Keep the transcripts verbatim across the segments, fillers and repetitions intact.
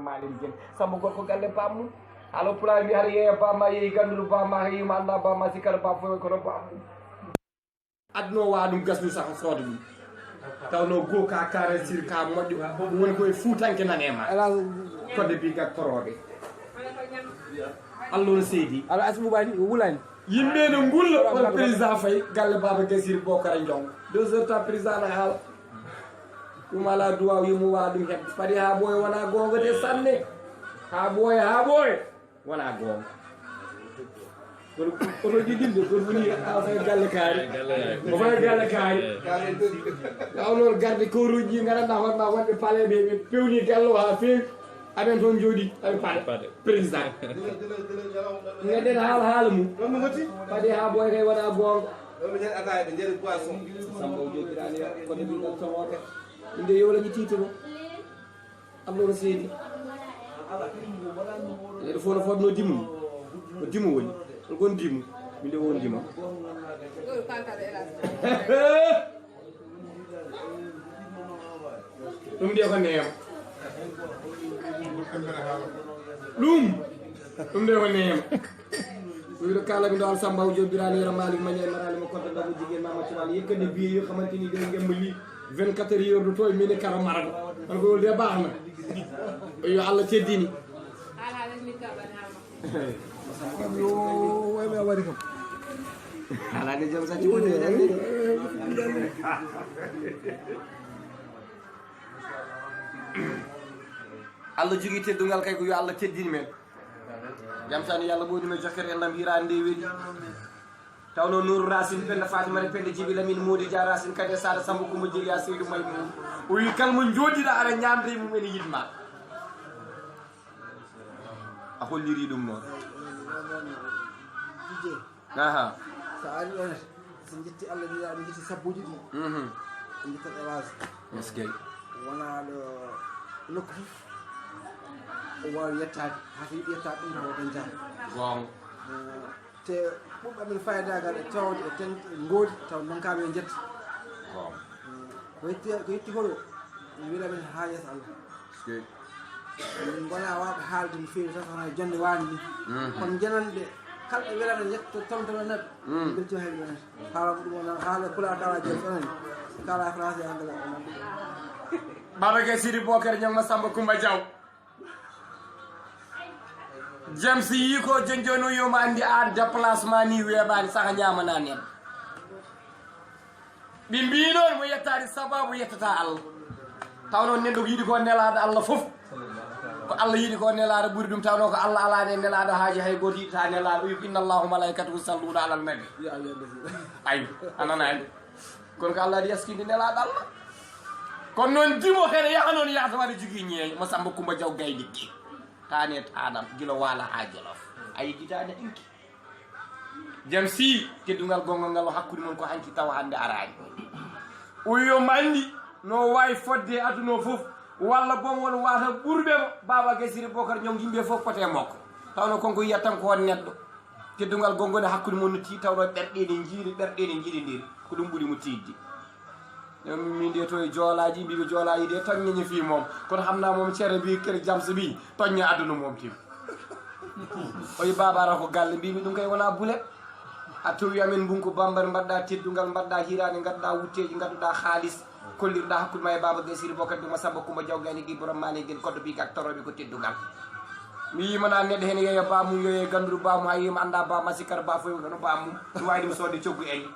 Maalin gen. Samba gorko galle bammu. Alo pulaar mi har yeeya bamma yeeyi ganduru bamma heeyi ma annda bamma si kala bam fof kono bammu. Aduna o wawa ɗum gasnu saka sooda ɗum. Tawno go ka kara sir ka moƴƴo ɗum woni koye fuutanke nane ma. Ala. Kodde bi gak korooɓe. Allah on seydi. Ala asbubani wulani. Yimɓe no ngulla on président Faye galle baba gasir bokara jong. Deux heures temps président na haala. Ɗum ala duwaw yimo wawa ɗum heɓde. Fadi ha ɓooya wona gonga de sanne. Ha ɓooya ha ɓooya wona gonga. Kono kono jiɗinde kono woni a fay galle kaari. O fay galle kaari. Yaw noon garde kooruji ɗi gandanɗa hoorema wonɓe pale ɓe ɓe pewni gallo ha feewi. Amen toon jooɗi aɓe paɗa président. Ngadden haala haala mum. Fadi ha ɓooya kay wona gonga. Samba o jogirani kono min ɗan tomoɓe. Inde yewlaji titoro. Abdou no seedi. Neɗɗo fof no fodno dimu. Ko dimu woni. Ko gon dimu. Min de won dima. Ɗum de ko neema. Ɗum ɗum de ko neema. Wiɗo kala mi ɗo alsamba o jobbirani yero malik maña e marali mo kodda damu jiguen mama cuwal yekkande biye yo xamanteni de gemba li. Vingt-quatre heures ɗo to e mini kara marago. An ko wolde baxna. Yo Allah teddini. Yo wayɓe a waɗi kam. Ala de jom sa ci woni. Allah jogi teddungal kay ko yo Allah teddini men. Jam tan yo Allah ɓoynu men jokkere en ndam hiraande nde weeli. Tawno Nouru Racine Penda Fatimata Penda Jibi Lamine Mody Dia Racine kadi e Sada Samba Kumba Jeli a Seydou May mum. O wi kala mo jooɗiɗa aɗa ñamde e mum ene yiɗma. A holliri ɗum noon. Aha. So ari ɗon so jetti Allah ni yaɗum jetti sabbuji ɗi. Mhm. Jetti elage. Eskey. Wona ɗo nokku fof o wawi yettade hata yiɗi yettade ɗum ko dañta. Gonga. Te ɓuɓɓe amen fayidagal e tewde e ten e ngoodi taw donkaɓe e jetta. Ko yetti ko yetti ko ɗo mi wila men ha yeeso Allah. Min gona wawɓe haalde no feewi tan kono jonde wani ni. Kono jenanɓe kala ɓe wila men yetto tomtona neɗɗo. Belti hay wonata haala ko ɗum wona haala pula kala jom onani kala français anglais onani. Baba Gueye Sidi Bokar Ñang ma Samba Kumba Diaw. James yi ko jon joni o yoma andi an déplacement ni weɓani saka ñamana nen. Ɓe mbi noon mo yettani sababu yettata Allah. Taw noon neɗɗo ko yiɗi ko nelaɗo Allah fof ko Allah yiɗi ko nelaɗo ɓuuri ɗum tawno ko Allah alani e nelaɗo haaji hay goto yiɗata nelaɗo o wi ko inna allahu malaikatahu salluna alal nabi. Ayo ananani. Kono ko Allah adi yaskinde nelaɗo Allah. Kono noon dimo kadi yaha noon yahata waɗa jogui ñeeño mo Samba Kumba Diaw gaydi gi. Tane tanam gila wala ha jolof. A yejjitani ɗinki. Jam si teddungal gongal ngal o hakkude mon ko hanki tawa hande arani. O yo mandi no wawi fodde e aduna o fof walla bon won wata ɓurɓe mo baba gasiri bokar ñom yimɓe fof pote e makko. Tawno konko yiyat tan ko on neɗɗo. Teddungal gonngol e hakkunde mon no tii tawno ɓerɗe ne njiiri ɓerɗe ne njiiri ndin ko ɗum ɓuri mo tiidde. Min de to e joolaaji mbiɓe joolaaji de toññe ñi fii moom kono xam naa moom cere mbi kere jamsa mbi toññe aduna moom tim. Oyi baaba ara ko galle mbimi ɗum kay wona bule. A towi amen mbunko bambar mbaɗɗa teddungal mbaɗɗa hiraande ngadduɗa wutteeji ngadduɗa haalis. Kollirɗa hakkude ma e baba gasiri bokar duma samba kumba jaw gayni gi borom mane gen koddo bi gak toroɓe ko teddungal. Mi yimana neɗɗo hene yeeya bamum yoye ganduru bamum hay yima anda bamum a sikkata ba fof kono bamum ɗum wawi ɗum sodde coggu en.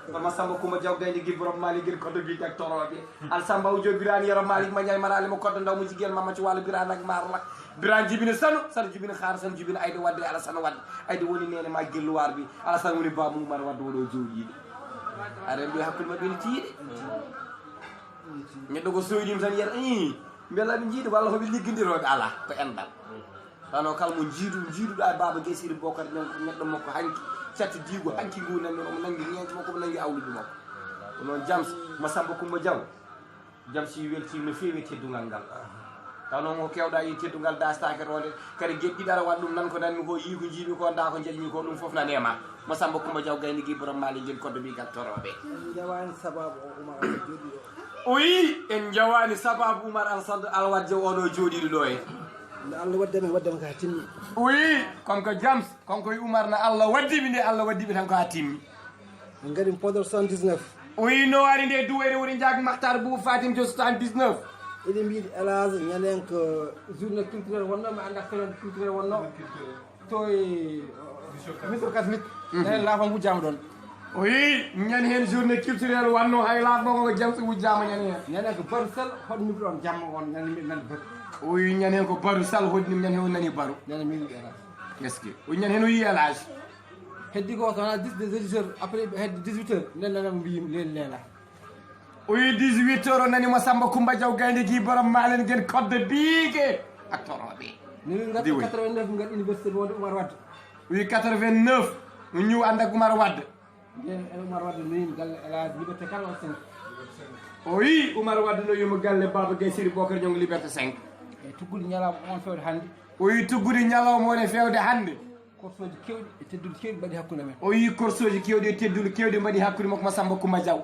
Kono ma samba kumba jaw gayni gi borom mane gen koddo bi gak toroɓe. Al samba o jobirani yero malik ma ñay marali mo koddo ndaw mo jigel ma macci wala birana ak marla. Biran jibini sanu sanu jibini xaar sanu jibini ayde wadde ala sanu wadde. Ayde woni nene ma gelluwar bi ala sanu woni bamum mar wadde woɗo jowjiɗe. Aɗa mbiya hakkude maɓɓe ne tiiɗe. Neɗɗo ko soynim tan yiyata i mbela ɓe jiiɗi walla hoɓe liggondiroɓe ala ko endal. Tano kala mo jiidu jiiduɗa e baba gesiri bokar nan ko neɗɗo makko hanki catti digo hanki ngu nanmi omo nangi ñeeñco makko omo nangi awlude makko. Ko noon jams ma samba kumba jaw. Jam si weltima no feewi e teddungal ngal. Taw noon ko keewɗa yi teddungal dastaake ronde, kadi geɗɗi ɗara waɗ ɗum nan ko nanmi ko, yii ko njiimi ko, nda ko njeɗmi ko, ɗum fof nane ma. Mo Samba Coumba Diaw gayni gi borom maali ngel koddo ɓigal toroɓe. En njawani sababu o Oumar Alassane jooɗi ɗo. O yi en njawani sababu Oumar Alassane Alawadji oɗo jooɗiɗo ɗo e. Nde Allah wadde men, wadde men ka timmi. O yi comme que Jams, comme que Oumar na Allah waddiɓe nde, Allah waddiɓe tan ko ha timmi. Min ngari Podor soixante-dix-neuf. O yi no ari nde duwere woni jaag Makhtar Bou Fatim jo soixante-dix-neuf. Eɗen mbiɗi Elage ñanden ko journée culturelle wonno, mi annda semaine culturelle wonno. To e mission catholique. Ñanden laafam wujjama ɗon. O yi ñan hen journée culturelle wanno hay laafam ko jam so wujjama ñan hen. Ñanden ko baru sel hoɗmi ɗon jamma on ñanden mbiɗi nan baru. O yi ñan hen ko baru sal hoɗni ñan hen o nani baru. Ñanden mbiɗi Elage. Est-ce que o ñan hen o yi Elage. Heddi ko so wona dix des auditeurs après heddi dix-huit heures nden nana mbiyi leen leela. O yi dix-huit heures o nani mo Samba Coumba Diaw gayndi gi borom malen gen kodde biige ak toroɓe. Ni min ngarta quatre-vingt-neuf ngal université mo wonde Oumar Wade. O yi quatre-vingt-neuf no ñiw andak Oumar Wade. Nden Oumar Wade noyin galle Elage Liberté quatre-vingt-cinq. O yi Oumar Wade no yimo galle Baba Gaye Siri Bokar Ñong Liberté cinq. E tuggude ñalawma on fewde hannde. O yi tuggude ñalawma on e fewde hannde. Korsoji kewɗi e tedduɗi kewɗi mbaɗi hakkunde men. O yi korsoji kewɗi e tedduɗi kewɗi mbaɗi hakkunde makko Masamba Coumba Diaw.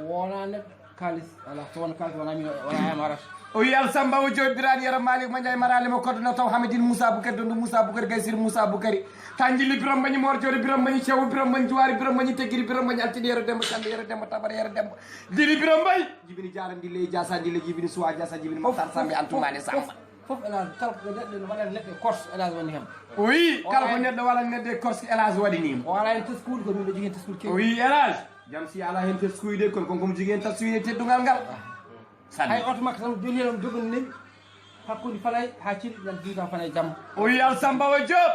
Wona neɗɗo kalis ala so wona kalis wona min wona yam arata. O yi Alsamba o jooɗi birani yero Malik mo Ndiaye marali mo koddono taw Hamadine Moussa Boukari Dondo Moussa Boukari Gaysir Moussa Boukari. Tan jilli Birom Mbañi Mor Jooɗo Birom Mbañi Cew Birom Mbañi Juwaari Birom Mbañi Teggiri Birom Mbañi Altini yero Demba Sande yero Demba Tabara yero Demba. Jili Birom Mbayi jibini Jaara Ndille e Jaasa Ndille jibini Suwa Jaasa jibini Moftar Sambe Antumane Samba. Fof elage kala ko neɗɗo ne waɗa neɗɗo e korse elage woni hen. O yi kala ko neɗɗo waɗa neɗɗo e korse elage waɗi nima. O ala hen teskuuɗi ko min ɓe jogui hen teskuuɗi kewi. O yi elage jam si ala hen teskuuɗi de kono kon komo jogui hen teskuuɗi e teddungal ngal. Sani hay oto makko tan joli hen omo jogani nawi hakkude fanay ha cili nan juuta fanay jamma. O yi Alsamba o Diop.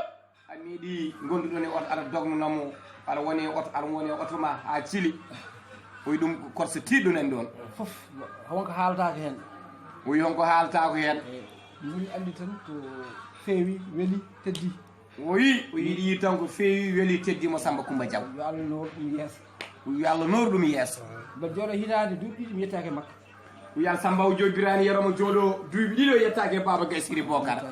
A meeɗi gonduɗon e oto aɗa dognunamo aɗa woni e oto aɗa woni e oto ma ha cili. O yi ɗum korse tiɗɗo nan ɗon. Fof honko haalataako heen. O yi honko haalataako heen. Min anndi tan ko feewi weli teddi. O yi o yiɗi yi tan ko feewi weli teddi mo Samba Coumba Diaw. Yo Allah noor ɗum yeeso. Yo Allah noor ɗum yeeso. Mbeɗa jooɗo hitaande duuɓi ɗiɗi mi yettaaki e makko. O yi Alsamba o Diop birani yero mo jooɗo duuɓi ɗiɗo yettaaki e Baba Gaye Siri Bokar. O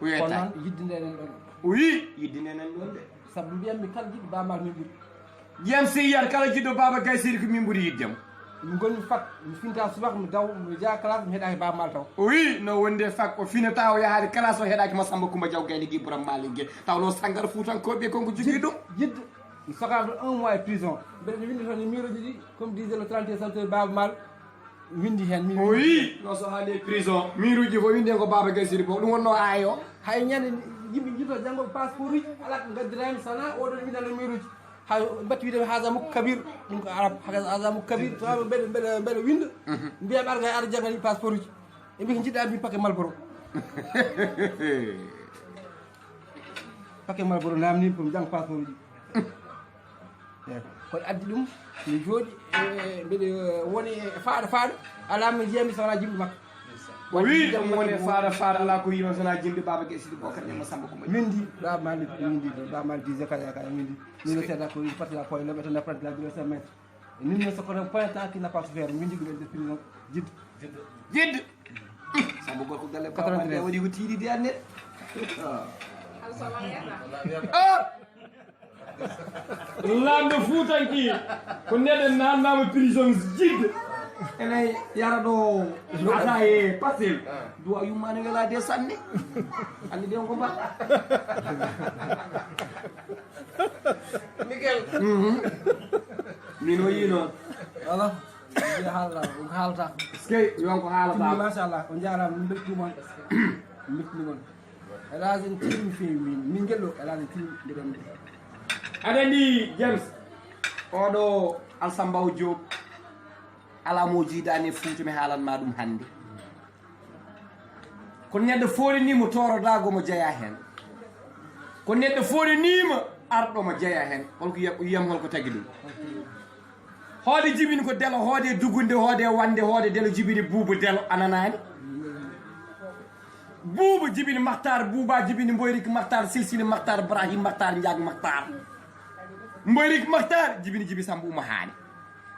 kono yetta noon yidde nde enen ɗon. O yi yidde nde enen ɗon de. Sabu mbiyammi kala jiɗɗo Baba Maal min ɓuri. Jiyam si yiyat kala jiɗɗo Baba Gaye Siri ko min ɓuri yiddemo. Mi gonmi fak mi finta subaka mi daw mi jeeya classe mi heɗaki Baba Maal taw. O yi no wonde fak o finata o yahade classe o heɗaki Masamba Coumba Diaw Gaynde Gui Borom Mali Gueye taw no sangar fuutankoɓe konko jogui ɗum. Jidde mi sokama ɗon un mois e prison mbeɗa windi toon e miroji ɗi comme disait le trente et un centre Baba Maal. Windi hen min o yi no so hande prison miruji fof windi hen ko Baba Gaye Siri fof ɗum wonno ayo. Hay ñande yimɓe jito janngo passeport uji ala ko gaddirami sana oɗon windano miruji. Hay batti wiide haza mukko kabir ɗum ko arab haza mukko kabir to ama mbeɗa mbeɗa mbeɗa winda. Mbiyam arga ara jagani passeport uji. E mbi ko jiɗɗa mbi paquet malboro. Paquet malboro namni pour jang passeport uji. Kono addi ɗum mi jooɗi e mbeɗa woni e faaɗo faaɗo. Alaa mi jiyami so wonaa jimɗi makko. O wi ɗum woni faaɗo faaɗo alaa ko yima so wonaa jimɗi Baba Gueye Sidi Bokar Ñamma Samba Kumba. Min di Baba Malik min di Baba Malik di Zakaria kala min di. Min seeɗa ko wi patla koye loɓe tan apprenti la bureau sa maître. Min ne sokkono point tant qu'il n'a pas souffert min di ɗum e prison jidde. Jidde. Samba gorko galle Baba waɗi ko tiiɗi de anne. Laamɗo fuutanki ko neɗɗo naannama prison jidde. Ene yara ɗo ata e pasel duwa yummani welade sanne. Andi de on ko mba. Miguel. Min o yi noon. Ala. Mbiya haalata ɗum haalata. Eskey yon ko haalata. Machallah on jarama min beltuma on. Min beltuma on. Elage en timi feewi min min gelɗo elage en timi mbiɗon nde. Aɗa anndi James oɗo Alsamba o Diop. Alaa mo jiidaani e Fuuta mi haalanma ɗum hannde. Ko neɗɗo fooɗaniima toorodago mo jeyaa heen. Ko neɗɗo fooɗaniima arɗo mo jeyaa heen. Holko yiyam holko tagi ɗum? Hoode jibini ko delo hoode dugunde hoode wande hoode delo jibini buubu delo ananaani. Buubu jibini maktar buuba jibini mboyrik maktar silsini maktar brahim maktar njaag maktar. Mboyrik maktar jibini jibi sambu uma haani.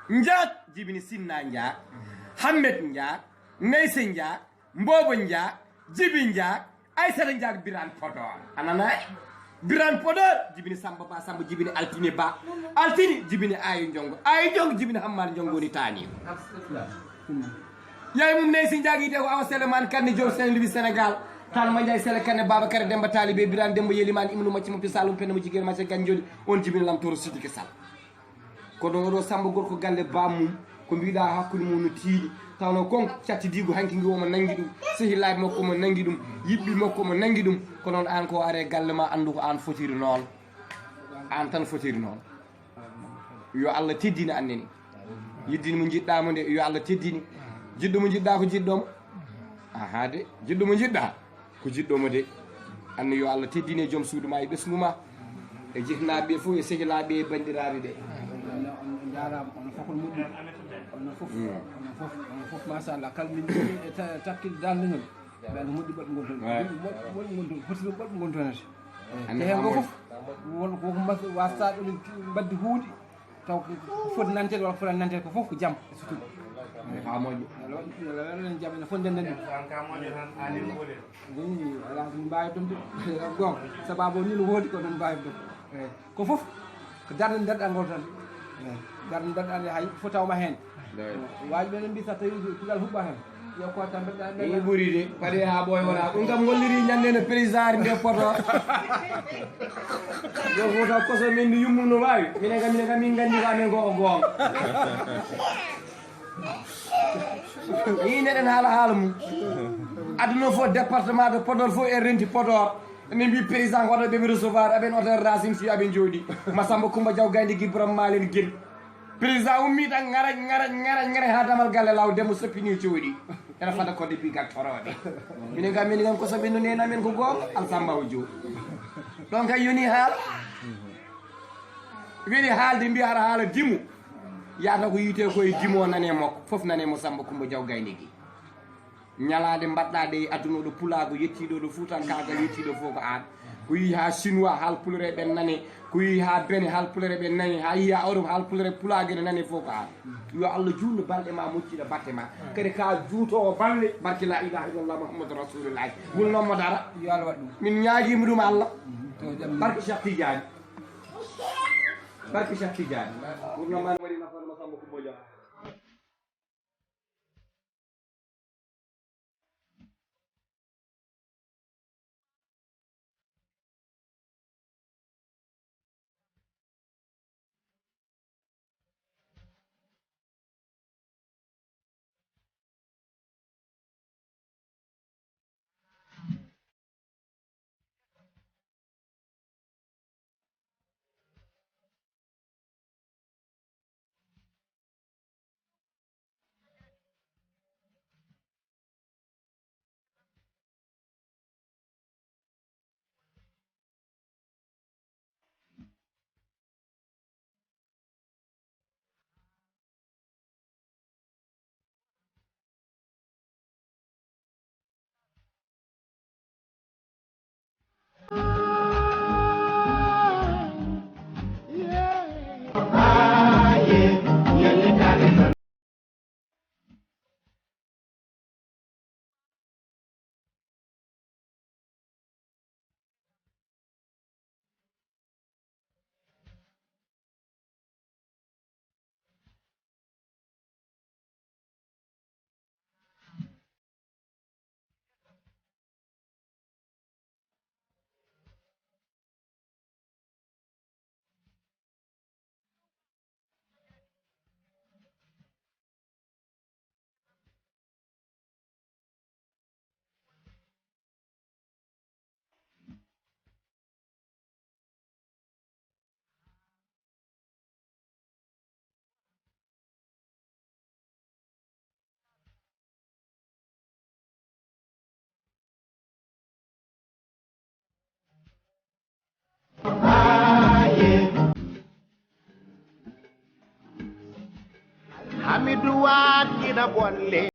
Njaag jibini sinna njaag. Hammet njaag. Nayse njaag. Mbobo njaag. Jibi Njaak, Aysata Njaak, Birane Podor. A nanaay? Birane Podor jibini Samba Ba, Samba jibini Altine Ba. Altine jibini Ayu Njongo. Ayu Njongo jibini Hammar Njongo woni taani. Yaay mum Neysi Njaak, yiite ko Awa Seleman Kanni, Jom Sen Libi Sénégal. Tan Mandiaye Sele Kanne, Babacar Demba Talibé, Birane Demba Yeliman, Ibnu Macci Mopti Saloum, Penda mo jigéen Macca Ganjoli. On jibini Lam Toro Sidiki Sall. Ko ɗo oɗo Samba gorko galle bam mum, ko mbiɗa hakkunde mum no tiiɗi. Tawno kon ko cattidiigu hanki ngi omo nangi ɗum, sehilaaɓe makko omo nangi ɗum, yiɓɓe makko omo nangi ɗum. Ko noon aan ko are galle ma anndu ko aan fotiri noon. Aan tan fotiri noon. Yo Allah teddine annene. Yeddini mo njiɗɗa mo nde, yo Allah teddine. Jiɗɗo mo njiɗɗa ko jiɗɗo mo. Aha de, jiɗɗo mo njiɗɗa. Ko jiɗɗo mo de. Anne yo Allah teddine joom suudu ma e ɓesngu ma. E jiknaaɓe ɓe fof, e sehilaaɓe ɓe, e banndiraaɓe ɓe. On, on, on njaaraama, onon fof ko moƴƴi. Onon fof, onon fof, onon fof, machallah. Kala min njiɗi e ta-, takkil darnde ngol. Ɓe no moƴƴi ɓoɗɓe ngon toon. Moƴƴi, moƴƴi, moƴƴi ngon toon. Foti ɓe ɓoɗɓe ngon toon. Te heen ko fof, won ko mbas-, wasata ɗum mbaddi huunde. Taw ko, ko foti nanteede walla ko foti nanteede ko fof ko jam e sutura. Haa moƴƴo. Yo Allah waɗ-, yo Allah waɗan en jam, ene foti ndennden ɗum. Woni, alaa ko min mbaawi ɗum de. Goonga, sababu o nii no woodi ko min mbaawi ɗum. Eey. Ko fof ko darnde nderɗal ngol tan. Eey. Darnde nderɗal nde hay fof tawma heen. Eey. Waaji ɓe no mbiyi so tawii cuɗal huɓɓaama tan. Yo ko tan mbaɗɗa. Ɗum ɓuri de, paɗe haa ɓooya wona. Ɗum kam holliri ñande no président ari nde poto. Yo ko taw koso men ndi yummum no waawi. Minen kam, minen kam min nganndi ko amen ko o goonga. Yii neɗen haala haala mum. Aduna fof, département de Podor fof e renti Podor. Min mbi président ko oto ɓe mi recevoir, aɓen oto Racine Sy aɓe jooɗi. Masamba Coumba Diaw Gaynde Gibram Malen Gel. Président ummi tan ŋarañ, ŋarañ, ŋarañ, ŋarañ haa damal galle law, demo soppini jooɗi. Ene fada kodde bi gal toroode. Minen kam, minen kam, ko so ɓe no nena men ko goonga, Alsamba o jooɗi. Ɗon kay yoni haala. Weli haalde mbiya aɗa haala dimo. Yahata ko yiyte ko e dimo nane makko. Fof nane mo Samba Coumba Diaw Gaynde Gel. Ñalaaɗe mbaɗɗaaɗe e aduna, ɗo pulaagu yettiiɗo, ɗo fuutankaagal yettiiɗo fof ko aan. Ko yiyi haa chinois, haal pulare ɓen nani, ko yiyi haa Bene, haal pulare ɓen nani, haa yiyi haa Europe, haal pulare pulaagu ene nani fof ko aan. Yo Allah juutnu balɗe ma, moƴƴina batte ma. Kadi ka juutoowo balɗe, barke la ilaha illallah Muhammadu Rasulullah. Wulnoo mo dara. Yo Allah waɗ ɗum. Min ñaagiima ɗum Allah. To jam. Barke Cheikh Tidiane. Barke Cheikh Tidiane. Wulnoo ma waɗi nafa no Samba Coumba Diaw. Hamidu Wan ina bolle.